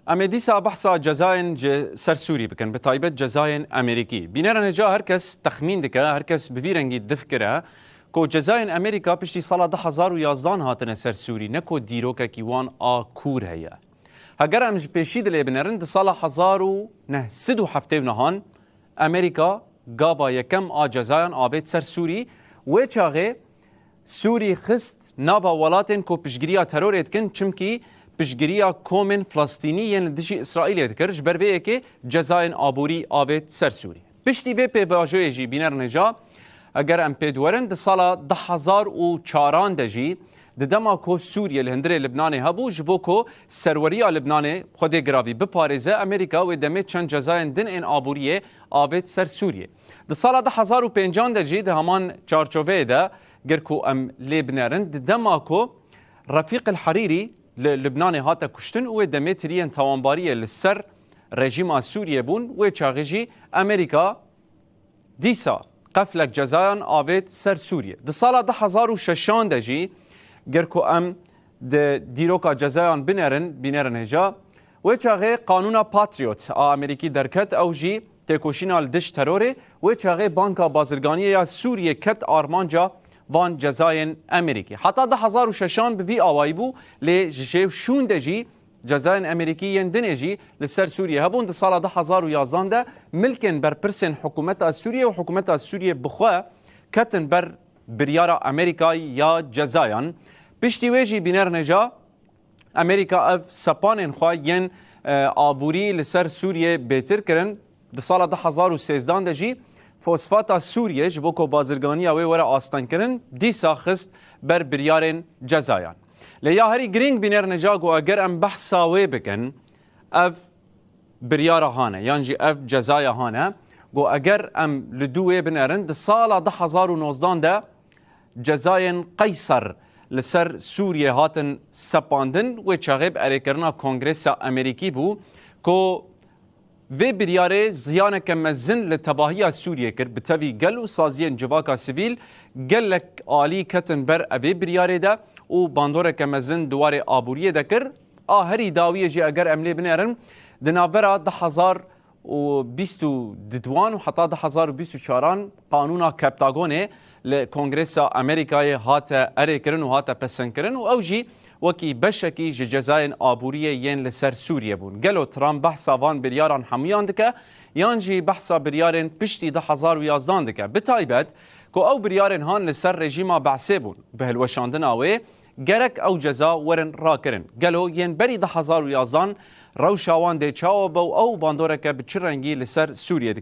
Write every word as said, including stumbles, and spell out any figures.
Em ê dîsa behsa cezayên ji ser Sûrî bikin, bi taybet cezayên Amerîkî. Bîneran hêja her kes texmîn dike, her kes bi vî rengî difikire ku cezayên Amerîka piştî sala du hezar û yazdan hatine ser Sûrî, ne ku dîrokekî wan a kûr heye. Heger em ji pêşî dilê binerin, di sala hezar û neh sed û heftê û nehan Amerîka gava yekem a cezayan avêt ser Sûrî. Wê çaxê Sûrî xist nava welatên ku piştgiriya terorê dikin, çimkî piştgiriya komên Filistînî yên li dijî Îsraîlê dikir. Ji ber vê yekê cezayên aborî avêt ser Sûrî. Piştî vê pêvajoyê jî bîner nêja, eger em pê diwerin, di sala du hezar û çaran de jî, di dema ku Sûriye li hundirê Libnanê hebû, ji bo ku serweriya Libnanê Xwedê giravî biparêze, Amerîka wê demê çend cezayên din ên aboriyê avêt ser Sûriye. Di sala du hezar û pêncan de jî di heman çarçoveyê de, ger ku em lê binerin, di dema ku Refîq el Herîrî li Libnanê hate kuştin û wê demê tiriyên tawanbariyê li ser rejîma Sûriyê bûn, wê çaxê jî Amerîka dîsa qeflek cezayan avêt ser Sûriyê. Di sala du hezar û şeşan de jî, ger ku em di dîroka cezayan binerin, bînerin hêja, wê çaxê qanûna Patriot a Amerîkî derket, ew jî têkoşîna li dij terorê, wê çaxê Banka Bazirganiyê ya Sûriyê ket armanca van cezayên Amerîkî. Heta du hezar û şeşan bi vî awayî bû, lê ji jê û şûn de jî cezayên Amerîkî yên dinê jî li ser Sûriyê hebûn. Di sala du hezar û yazdan de milkên berpirsên hikûmeta Sûriyê û hikûmeta Sûriyê bi xwe ketin ber biryara Amerîkayê ya cezayan. Piştî wê jî bîner nêja Amerîka ev sepanên xwe yên, e, aborî li ser Sûriyê bêtir kirin. Di sala du hezar û sêzdan de jî fosfata Sûriyê ji bo ku bazirganiya wê were astengkirin, dîsa xist ber biryarên cezayan. Lê ya herî girîng bîner nêja ku eger em behsa wê bikin, ev biryara hane, yan jî ev cezaya hane, ku eger em li dû wê binerin, di sala du hezar û nozdan de cezayên Qeyser li ser Sûriyê hatin sepandin, wê çaxê bi erêkirina Kongresa Amerîkî bû ku vê biryarê ziyaneke mezin li tevahiya Sûriyê kir. Bi tevî gel û saziyên civaka sivîl gelek alî ketin ber evê biryarê de û bandoreke mezin di warê aboriyê de kir. A herî dawiyê jî eger em lê binerin, di navbera du hezar û bîst û duan û heta du hezar û bîst û çaran qanûna Captagonê li Kongresa Amerîkayê hate erêkirin û hate pesendkirin û ew jî wekî beşekî ji cezayên aboriyê yên li ser Sûriyê bûn. Gelo Trump behsa van biryaran hemûyan dike, yan jî behsa biryarên piştî du hezar û yazdan dike? Bi taybet ku ew biryarên han li ser rejîma Be'sê bûn. Bi hilweşandina wê, gerek ew ceza werin rakirin. Gelo yên berî du hezar û yazdan rewşa wan dê çawa be û ew bandoreke bi çi rengî li ser Sûriyê dike?